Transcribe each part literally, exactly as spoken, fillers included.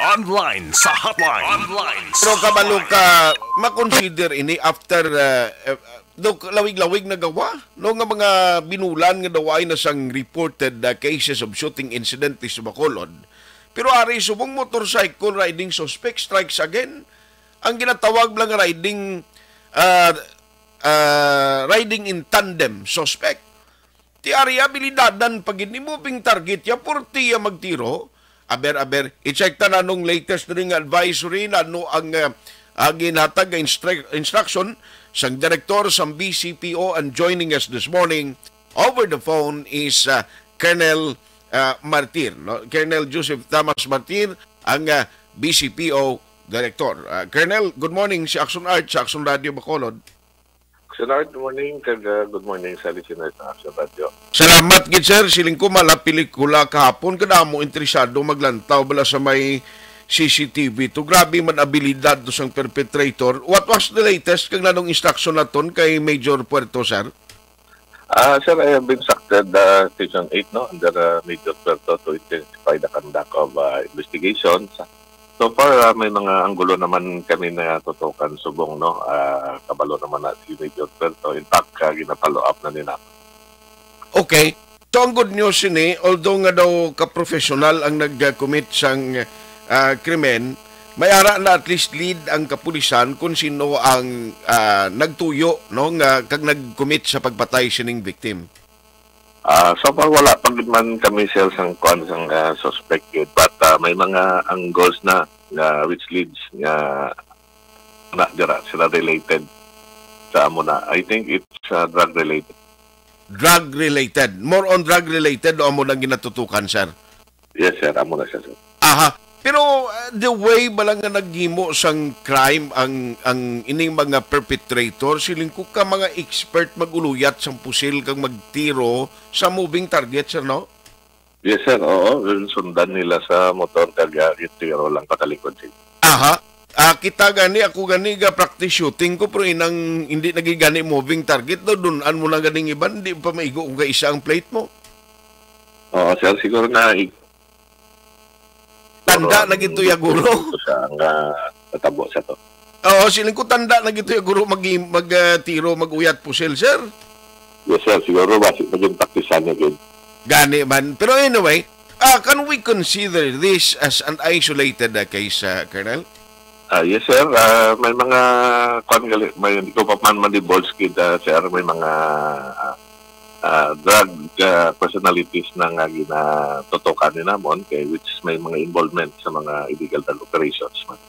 Online sa hotline. Online sa Pero kabalo hotline. Ka, makonsider ini after, uh, uh, do lawig-lawig na gawa, no, nga mga binulan nga daw ay na sang reported, uh, cases of shooting incident sa Bacolod. Pero ari subong motorcycle riding suspect strikes again. Ang ginatawag lang nga riding, uh, uh, riding in tandem suspect. Ti ari abilidadan pa gid ni moving target ya, purti ya magtiro. Aber, aber, i-check ta na nung latest diri nga advisory na ano ang, ah, ang ginhatag nga instru-, instruction sang direktor sang B C P O. And joining us this morning over the phone is, ah, Colonel, ah, Martir, no? Colonel Joseph Thomas Martir, ang, ah, B C P O director. Ah, Colonel, good morning. Si Action Art sa Action Radio Bacolod. Sir Art, good morning, kag, uh, good morning sa listeners ng Action Radio. Salamat gid, sir. Siling ko, mala pelikula kahapon, kadamo interesado maglantaw bala sa may C C T V to. Grabe man abilidad to sang perpetrator. What was the latest kag nanong instruction naton kay Major Puerto, sir? Ah, sir, I have instructed the Station eight, no, under, uh, Major Puerto to intensify the conduct of, uh, investigations. So far, ah, may mga anggulo naman kami na tutukan subong, no? Ah, kabalo naman na si Major Puerto. In fact, ah, gina-follow up na nila. Okay. So, ang good news ini, although nga daw ka-professional ang nag-commit sang, ah, krimen, may ara na at least lead ang kapulisan kung sino ang, ah, nagtuyo, no, nga kag nag-commit sa pagpatay sining victim. Ah, so far, wala pa gid man kami, sir, sang kuan sang, ah, suspect gid. But, ah, may mga angles na, na which leads nga na dira sila related sa amo na. I think it's, ah, drug related. Drug related. More on drug related o amo nang ginatutukan, sir? Yes, sir. Amo na siya, sir. Aha. Pero, uh, the way bala nga naghimo sang crime ang, ang ining mga perpetrator, siling ko ka mga expert mag-uluyat sang pusil kag magtiro sa moving target, sir, no? Yes, sir. Oo. Sundan nila sa motor kag, ah, gitiro lang patalikod, sir. Aha. Ah, kita gani, ako gani ga practice shooting ko, pero inang hindi nagigani moving target, no? Dun-an mo na ganing iban, di pa maigo kung kaisa ang plate mo. Oo, sir. Siguro na i-, Tanda Pero na gid to ya, guro. Ito siya nga natabo sa to. Oo, siling ko tanda na gid to ya, guro, mag, mag, ah, tiro, mag-uyat pusil, sir. Yes, sir. Siguro basi maging praktisan niya gid. Gani man. Pero anyway, ah, can we consider this as an isolated, ah, case, ah, Colonel? Ah, yes, sir. Ah, may mga, kwan gali, may, hindi ko pa man ma-divulge gid, ah, sir. May mga, ah, ah, drug, ah, personalities na nga ginatutukan ni namon, kay which may mga involvement sa mga illegal drug operations man.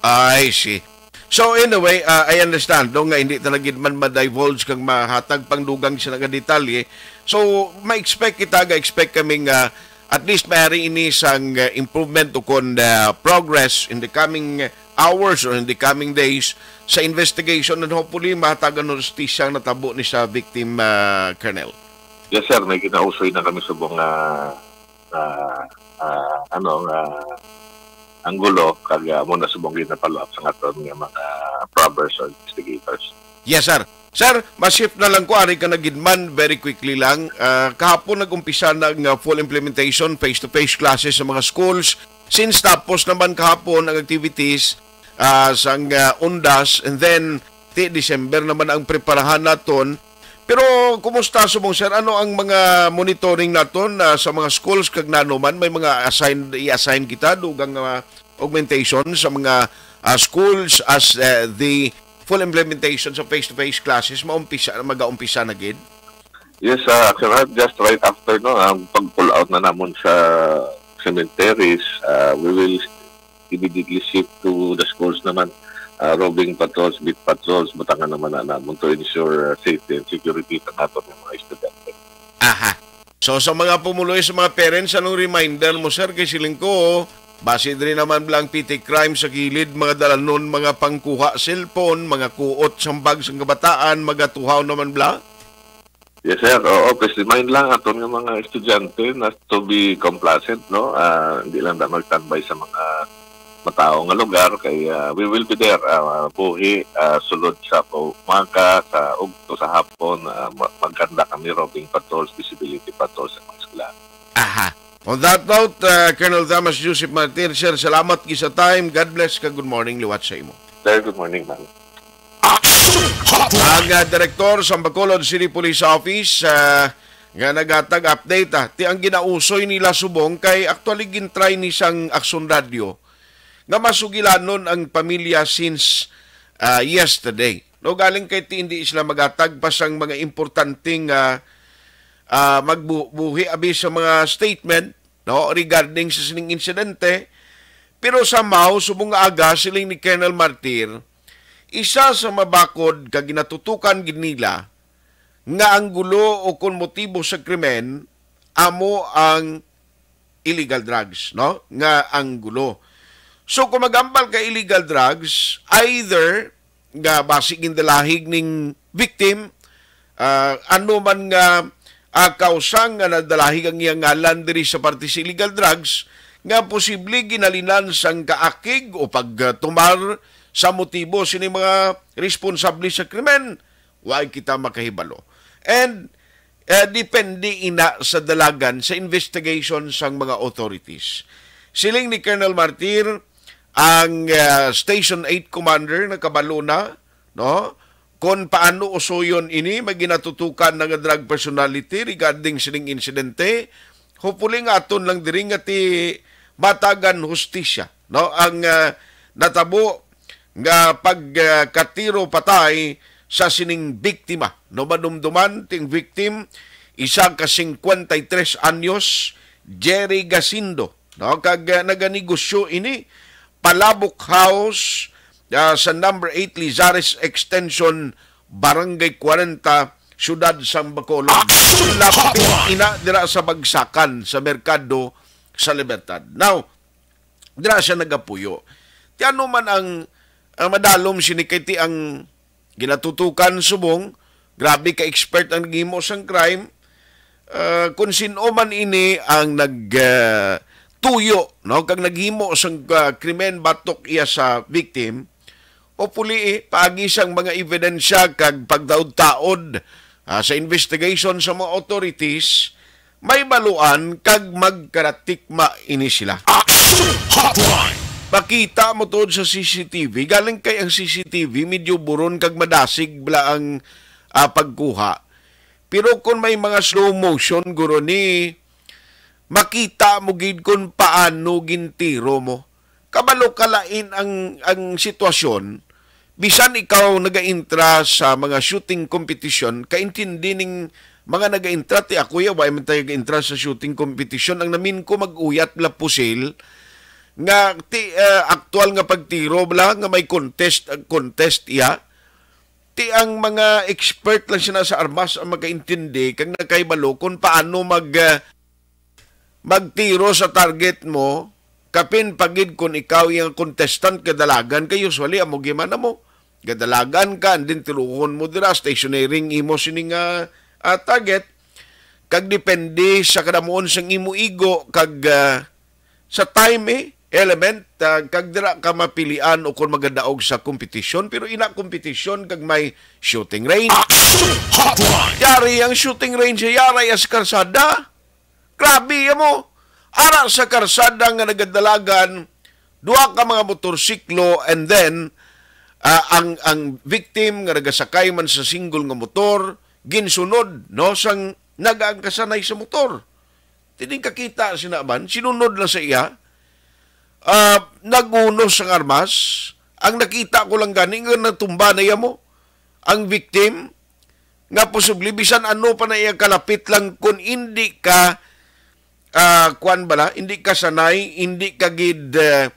I see. So, anyway, ah, I understand, no, nga hindi talaga gid man ma-divulge kag mahatag pang dugang sila nga detalye. So, ma-expect kita, ga-expect kami nga at least mayari ini sang, ah, improvement o kon, ah, progress in the coming hours or in the coming days sa investigation, and hopefully mahatagan ng hustisya ang natabo ni sa victim, ah, Colonel. Yes, sir. May kinausoy na kami subong nga, ah, ah, ano, nga anggulo, kag, ah, amo na subong gina-follow up sa aton nga mga probers or investigators. Yes, sir. Sir, ma-shift na lang ko, ari ka na gid man, very quickly lang. Ah, kahapon nag-umpisa na nga full implementation, face-to-face classes sa mga schools. Since tapos naman kahapon ang activities, ah, sang, ah, UNDAS, and then ti December naman ang preparahan naton. Pero kumusta subong, sir? Ano ang mga monitoring naton, ah, sa mga schools kag nano man may mga assign, i-assign kita dugang, ah, augmentation sa mga, ah, schools as, ah, the full implementation sa face-to-face classes maumpisa, magaumpisa na gid? Yes, ah, actually, just right after, no, ang pag-pull out na namon sa cemeteries, ah, we will immediately shift to the schools naman. Ah, roving patrols, beat patrols, butangan naman na namon to ensure, ah, safety and security sa naton nga mga estudyante. Aha. So, sa mga pumuluyo, sa mga parents, anong reminder mo, sir? Kay siling ko, basi diri naman bla ang petty crime sa kilid, mga dalanon, mga pangkuha cellphone, mga kuot sang bag sang kabataan, magatuhaw naman bla? Yes, sir. Oo, please remind lang aton nga mga estudyante na to be complacent, no? Ah, hindi lang na magtambay sa mga matawo nga lugar kay, ah, we will be there, ah, buhi, ah, sulod sa umaga, sa ugto, sa hapon, ah, ma-, magkanda kami roving patrols, visibility patrols sa mga eskwela. Aha. On that note, uh, Colonel Thomas Joseph Martir, sir, salamat gid sa time. God bless ka. Good morning, liwat sa imo. Sir, good morning, ma'am. Action Hotline! Ang, uh, direktor sa Bacolod City Police Office, uh, nga naghatag update, ah, ti ang ginausoy nila subong kay actually gintry ni sang Aksyon Radio nga masugilanon ang pamilya since, uh, yesterday. No, galing kay ti hindi sila magatag pa sang mga importanteng, ah, ah, magbuhi abi sa mga statement, no, regarding sa sining insidente. Pero somehow, subong nga aga, siling ni Colonel Martir, isa sa mabakod ka ginatutukan gid nila nga ang gulo o kon motibo sa krimen amo ang illegal drugs, no? Nga ang gulo. So, kung magambal ka illegal drugs, either nga basi gindalahig ning victim, ah, ano man nga, ah, kausa nga nadalahig ang iyang ngalan diri sa parte sa illegal drugs, nga posible ginhalinan sang kaakig o pagtumar sa motibo sini mga responsable sa krimen, wa kita makahibalo. And, eh, depende ina sa dalagan sa investigation sang mga authorities. Siling ni Colonel Martir, ang, ah, Station eight Commander nakabalo na, no? Kon paano usuyon ini, may ginatutukan na nga drug personality regarding sining insidente. Hopefully nga aton lang diri nga ti matagan hustisya, no? Ang, ah, natabo nga pagkatiro patay sa sining biktima, no? Madumduman ting victim, isa ka cincuenta y tres anyos, Jerry Gacindo, no? Kag, ah, naganegosyo ini, Palabok House, ah, sa number eight Lizares Extension, Barangay forty, Siyudad sang Bacolod. Action Lapit Hotline! Ina dira sa bagsakan sa Merkado sa Libertad. Now, dira siya nagapuyo. Ti ano man ang, ang madalom sini kay ti ang ginatutukan subong, grabe ka expert ang naghimo sang crime. Ah, kung sin-o man ini ang nag, ah, tuyo, no, kag naghimo sang, ah, krimen batok iya sa victim, hopefully, eh, paagi sang mga ebidensya kag pagtaod-taod, ah, sa investigation sa mga authorities, may baluan kag magkaratikma ini sila. Action Hotline! Makita mo tuod sa C C T V, galing kay ang C C T V medyo buron kag madasig bala ang, ah, pagkuha. Pero kung may mga slow motion, guro, ni makita mo gid kung paano gintiro mo. Kabalo ka lain ang, ang sitwasyon, bisan ikaw nagaintra sa mga shooting competition, kaintindi ning mga nagaintra, ti ako ya, wa man tayo nagaintra sa shooting competition. Ang namin ko mag-uyat bala pusil, nga ti, ah, aktual nga pagtiro bala, nga may contest, contest iya. Ti ang mga expert lang sila sa armas ang makaintindi, kag nakahibalo kung paano mag, ah, magtiro sa target mo, kapin pa gid kun ikaw yung contestant, kadalagan ka, usually, amo gimana mo. Kadalagan ka, and then tiruhon mo dira, stationary ang imo sini nga, ah, target. Kag depende sa kadamuon sang imo igo, kag, ah, sa time, eh, element, ah, kag dira ka mapilian o kung magadaog sa competition, pero ina competition kag may shooting range. Action Hotline! Yari ang shooting range, yari ang sa karsada. Grabe mo. Ara sa karsada nga nagadalagan, duha ka mga motorsiklo, and then, ah, ang, ang victim nga nagasakay man sa single nga motor, ginsunod, no, sang nagaangkasanay sa motor. Tining kakita sina man, sinunod lang sa iya, ah, nagunos ang armas. Ang nakita ko lang gani nga natumba na iya mo, ang victim, nga posible bisan ano pa na iya kalapit lang, kung hindi ka, ah, kuan bala, hindi ka sanay, hindi ka gid, eh,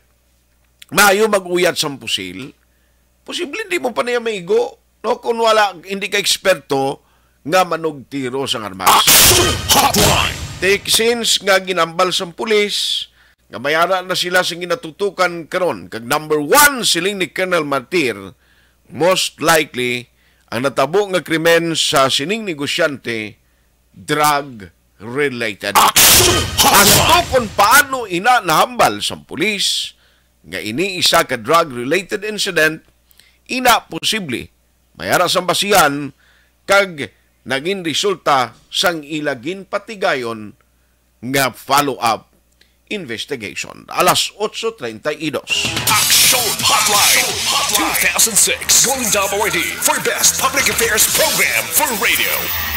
maayo mag-uyat sang pusil, posible hindi mo pa niya maigo, no? Kung wala, hindi ka eksperto nga manugtiro sang armas. Action Hotline! Take since nga ginambal sang pulis, nga may ara na sila sa ginatutukan karon, kag number one siling ni Colonel Martir, most likely, ang natabo nga krimen sa sining negosyante, drug-related. Action Hotline! Asto kung paano ina nahambal sang pulis nga ini isa ka drug-related incident, ina posible may ara sang basihan kag naging resulta sang ila ginpatigayon nga follow-up investigation. Alas otso treinta y dos. Action Hotline two thousand six Golden W R D for Best Public Affairs Program for Radio.